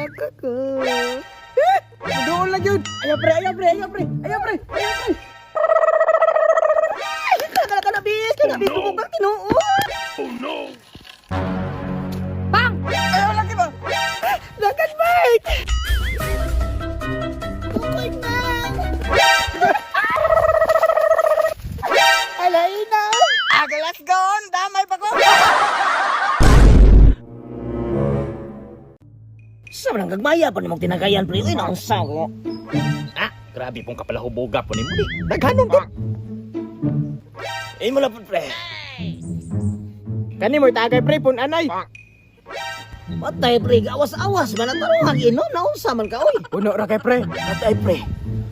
baka ko. Doon lang yun. Ayaw pre, ayaw pre, ayaw pre, ayaw pre, ayaw pre. Ay, kagala ka na, bis! Kaya bis, bubog tinuod! Pang! Ayaw lagi ba? Dagan, Mike! Bukod man! Alay na! Agalas gone, damay pa ko. Sa manang gagmaya pa nimong tinagayan, pre. Uy, naunsa ko. Ah, grabe pong kapalahuboga po ni Muli. Daghanon ko. Eh, mo po, pre. Kani mo tagay pre, pun anay. Patay, pre. Awas-awas man ang tarungan. Ino, naunsa man ka, uy. Puno ra kay pre. Atay, pre.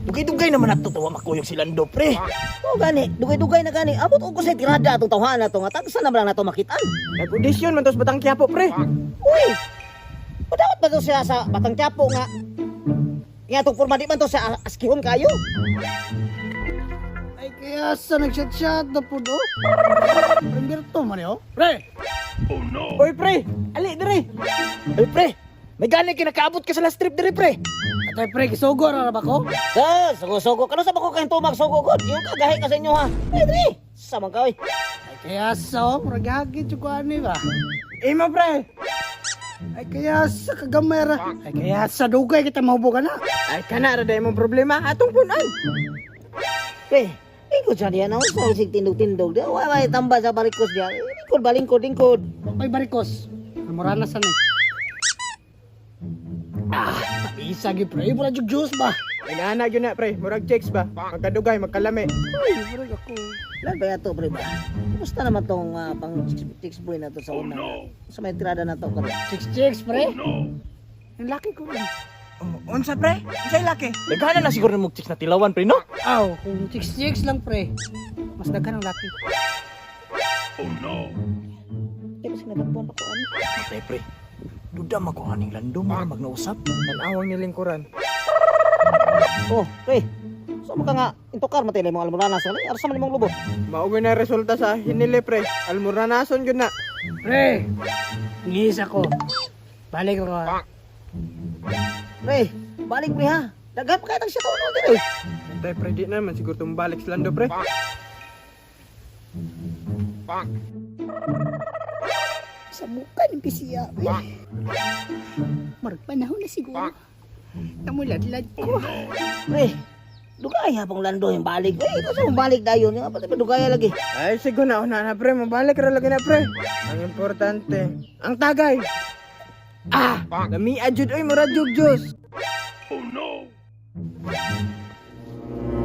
Dugay-dugay naman ato tawa makuyog si Lando, pre. O gani, dugay-dugay na gani. Abot og ko sa tirada atong tawhan na to nga tagsa na man lang nato makitaan. Nag-audition man tos Batang Quiapo pre. Uy! Padawat ba to siya sa Batang Quiapo nga? Nga itong forma di man to siya askihon kayo. Ay, kaya sa nag-chat-chat na po do. Primberto man yo. Pre! Oy pre, ali dire. Ay, pre. May gani kinakaabot ka sa last trip dire, pre. Atay pre, kisugo na ba ko? Sa, sugo-sugo. Kano sa bako kayong tumag sugo god? Yung kagahi ka sa inyo ha. Ay, dre. Sa man ka, oy. Ay, kaya sa oh, murag hagit yung kuani ba? Imo pre. Ay, kaya sa kagamay ra. Ay, kaya sa dugay kita mahubo ka na. Ay kana ra day mong problema atong punan. Pre, lingkod siya diyan. Ang sa isig tindog-tindog. Di, wala may tamba sa barikos diyan. Lingkod ba, lingkod, lingkod. Okay, barikos. Namurana sa ni. Ah, isa gi pre, murag jug juice ba? Inaana gyud na pre, murag checks ba? Magkadugay, magkalami. Uy, murag ako. Lan ba yato, pre ba? Kumusta naman tong pang chicks boy na to sa una? Sa may tirada na to karon. Chicks chicks pre. Ang laki ko rin. Oh, unsa pre? Unsay laki? Daghanan na siguro ng chicks na tilawan, pre, no? Aw, kung chicks chicks lang pre. Mas daghan ang laki. Kaya mas nagagpuan pa ko ano. Atay, pre. Duda makuha ning Lando, mga magnausap. Tanawang ni lingkuran. Oh, pre. So maka nga intokar matay mong almoranas ani arsa man imong lubo. Mao gyud na resulta sa hinili pre. Almuranason gyud na. Pre, ngis ako. Balik ko ha. Pre, balik pre ha. Daghan pa kay tag siya taon dire. Atay pre, di naman siguro tumbalik si Lando pre. Sa mukha ng pisiya. Marag panahon na siguro. Namuladlad ko. Pre, dugay ha pong lando yung balik. Pre, ikaw sa mong balik dayon nga pati pa dugay lagi. Ay siguro na una na pre, mabalik ra lagi na pre. Ang importante, ang tagay. Ah, lami jud oy murag jug juice.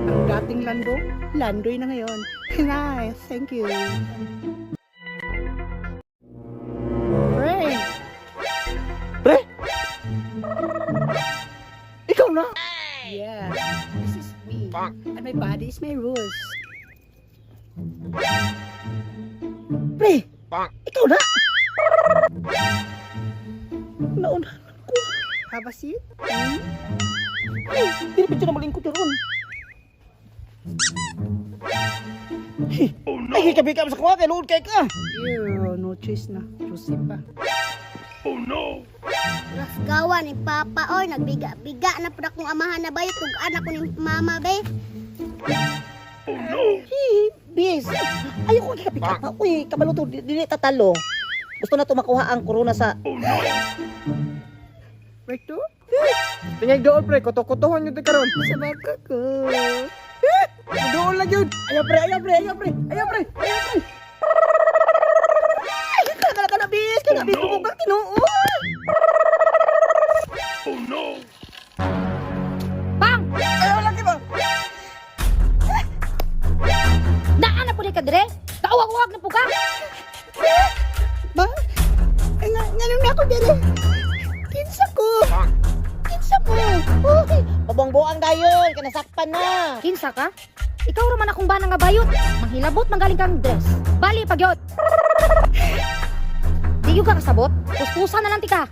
Ang dating lando, landoy na ngayon. Nice, thank you. Pre, Pre? Ikaw na. yeah, this is me. And my body is my rules. Pre, ikaw na. Nauna ko. Have a seat. Pre, dili pa na malingkod ron. Oh no. Ay, kabika sa kuha kay luod kay ka. Ew, no choice na. Choosy pa. Rasgawa ni Papa oy, nagbiga-biga na pud akong amahan na bayot ug anak ko ni Mama bay. Hi, bis. Ayoko kay kapika pa. Uy, kabalo to dili tatalo. Gusto na to makuha ang corona sa Recto? Tingay dool pre, kuto-kutohon gyud karon. Sa baka ko. Dool lang gyud. Ayaw pre, ayaw pre, ayaw pre, ayaw pre, ayaw pre. Ay, kagala ka na, bis! Kaya bis, bubog ang tinuod! Pang! Ayaw lagi ba? Daan na po ni ka dire! Kauwag-uwag na po ka! Ba? Eh, nga, nga na ako dire. Kinsa ko? Kinsa mo? Uy, pabongboang dayon, kanasakpan na. Kinsa ka? Ikaw raman akong bana nga bayot. Manghilabot manggaling kang dress. Bali pagyot. Di yung ka kasabot? Puspusa na lang tika.